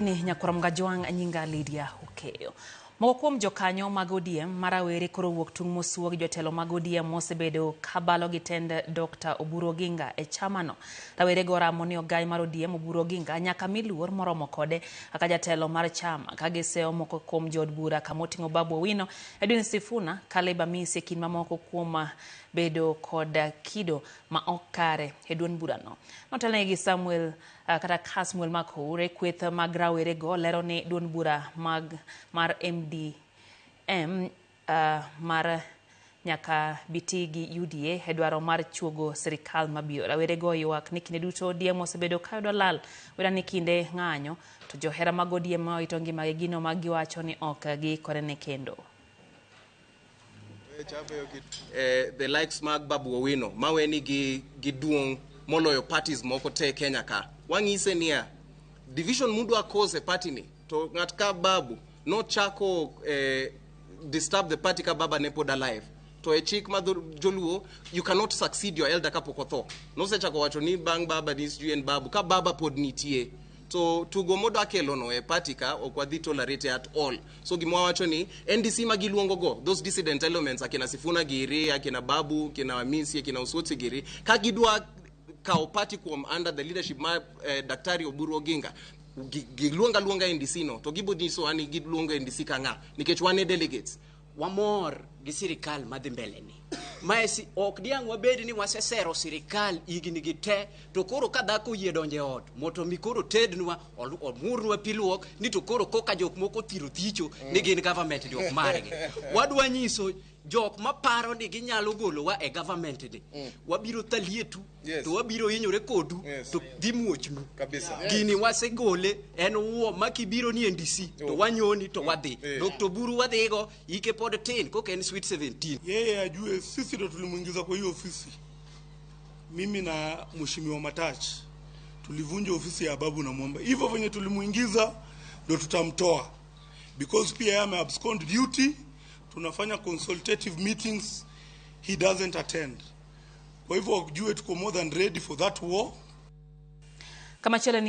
Ni nyakwar Mgajwang' nyinga Lydia Okeyo. Moko kuom jokanyo mag ODM ma rawere koro wuok tung' mosuo gi jotelo mag ODM mosebedo kabalo gi tend Dr. Oburu Oginga e chamano. Rawerego oramo ni ogai mar ODM Oburu Oginga nyaka mi luor moromo kode kaka jatelo mar chama ka giseyo moko kuom jood bura kamoting'o Babu Owino, Edwin Sifuna, Caleb Amisi e kind mamoko kuom bedo kod kido ma ok kare e duond burano. Notelnegi gi Samuel kata Kasmuel Makoure, kweth mag rawerego lero ni duond bura mag mar MDM mar nyaka biti gi UDA e dwaro mar chuogo sirikal mabiro. Rawerego ywak ni kinde duto ODM osebedo ka yudo lal weda ni kinde ng'anyo to johera mag ODM ma owito ngimagi gino ma giwacho ni ok giikore ne kendo. The likes mag Babu Owino maweni gi duong' moloyo parties moko te Kenya ka wang'ise niya division mudwa cause e party ni to ng'at ka Babu nochako disturb the party ka baba ne pod alive to e chik ma joluo you cannot succeed your elder kapok otho nosechako wacho ni bang' baba ni sijui en Babu ka baba pod nitie to tugo modwa kelo no e party ka ok wadhi tolerate at all. So gima wawacho ni NDC ma giluongo go those dissident elements akina Sifuna giri, akina Babu, akina Amisi, akina Osotsi giri, ka gidwa kawo party kuom under the leadership ma Daktari Oburu Oginga, giluonga luonga NDC no to gibo nyiso ani giluongo NDC ka ng'a nikech wan e delegates. Wamor gi sirikal madhi mbele ni. Mae si, ok diang' wabed ni wasesero sirikal higni gi te, to koro ka dhako oyie donjo e ot, mondo mi koro tednwa, omurnwa pi luok, ni to koro koka jok moko thiro thicho ni gin government ni ok margi. Wadwa nyiso jok maparo ni ginyalo golowa e government ni. Wabiro thalietu, to wabiro hinyore kodu, to dhi muochnu. Kabisa. Gini wasegole, en wuo ma kibiro ni NDC, to wanyoni to wadhi. Dr. Oburu wadhigo, ike pod tin, koka en sweet 17. Yeye ajue sisi ndo tulimuingiza kwa hiyo ofisi. Mimi na Mheshimiwa Matach tulivunja ofisi ya Babu na Mwamba. Hivyo venye tulimuingiza ndo tutamtoa. Because pia yeye ame abscond duty, tunafanya consultative meetings, he doesn't attend. Kwa hivyo wajue tuko more than ready for that war. Kamachielo ni